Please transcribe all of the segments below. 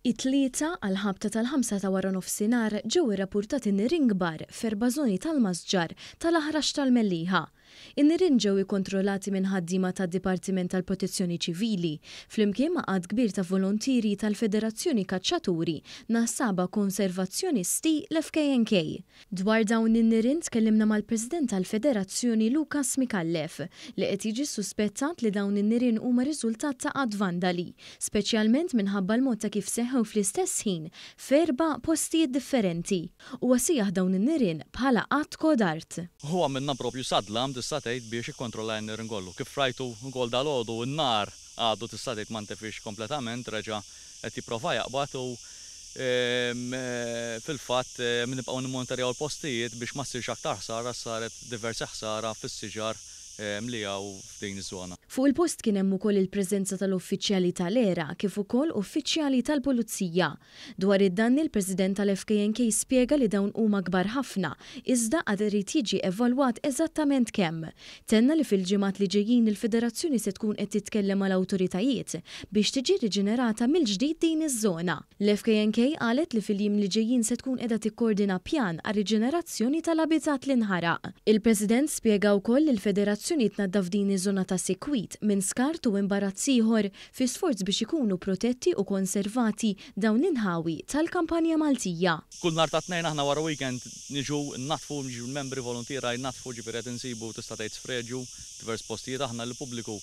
It-Tlieta, għall-ħabta tal-ħamsa ta' waranofsinhar ġew irrappurtati nirien kbar f'erba' żoni tal-masġar tal-Aħrax tal-Mellieħa. In-nirien ġew ikkontrollati minn ħaddiema tad-Dipartiment tal-Protezzjoni Ċivili, flimkien ma' għadd kbir ta' volontieri tal-Federazzjoni Kaċċaturi Nassaba Konservazzjonisti, l-FKNK. Dwar dawn in-nirien tkellimna mal-President tal-Federazzjoni Lucas Micallef, li qed jiġi ssuspettat li dawn in-nirien huma riżultat ta' att vandali, speċjalment minħabba l-mod ta' kif seħħew fl-istess ħin f'erba' postijiet differenti. Huwa sejjaħ dawn in-nirien bħala att kodard. U għamilna propju sad-dlam tista' tgħid biex ikkontrollajna n-nirien kollu. Kif rajtu wkoll dalgħodu n-nar għadu tista' tgħid ma ntefiex kompletament, reġa' qed jipprova jaqbad u fil-fatt nibqgħu nimmonitorjaw il-postijiet biex ma ssirx aktar ħsara, saret diversi ħsara fis-siġar li hawn f'din iż-żona. Fuq il-post kien hemm ukoll il-preżenza tal-uffiċjali tal-ERA kif ukoll uffiċjali tal-Pulizija. Dwar id-danni l-President tal-FKNK spjega li dawn huma kbar ħafna iżda għad irid jiġi evalwat eżattament kemm. Tenna li fil-ġimgħat li ġejjin il-Federazzjoni se tkun qed titkellem mal-awtoritajiet biex tiġi riġenerata mill-ġdid din iż-żona. L-FKNK qalet li fil-jiem li ġejjin se tkun qiegħda tikkordina pjan għar-riġenerazzjoni tal-abitat li nħaraq. Il-President spjega wkoll li l-Federazzjoni tnaddaf din iż-żona ta' sikwit minn skart u imbarazz ieħor fi sforz biex ikunu protetti u konservati dawn l-inħawi tal-kampanja Maltija. Kull nhar ta' Tnejn aħna wara weekend niġu nnaddfu, niġu l-membri voluntiera jnaddfu, ġifieri qed insibu tista' tgħid sfreġju f'divers postijiet. Aħna lill-pubbliku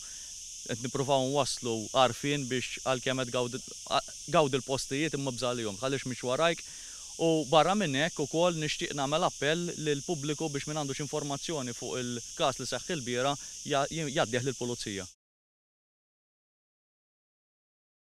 qed nippruvaw nwasslu għarfien biex għalkemm qed gawdi l-postijiet imma ibża' għalihom, tħallix mhix warajk. U barra minn hekk ukoll nixtieq nagħmel appell lill-pubbliku biex min għandu xi informazzjoni fuq il-każ li seħħ ilbieraħ jgħaddih lill-pulizija.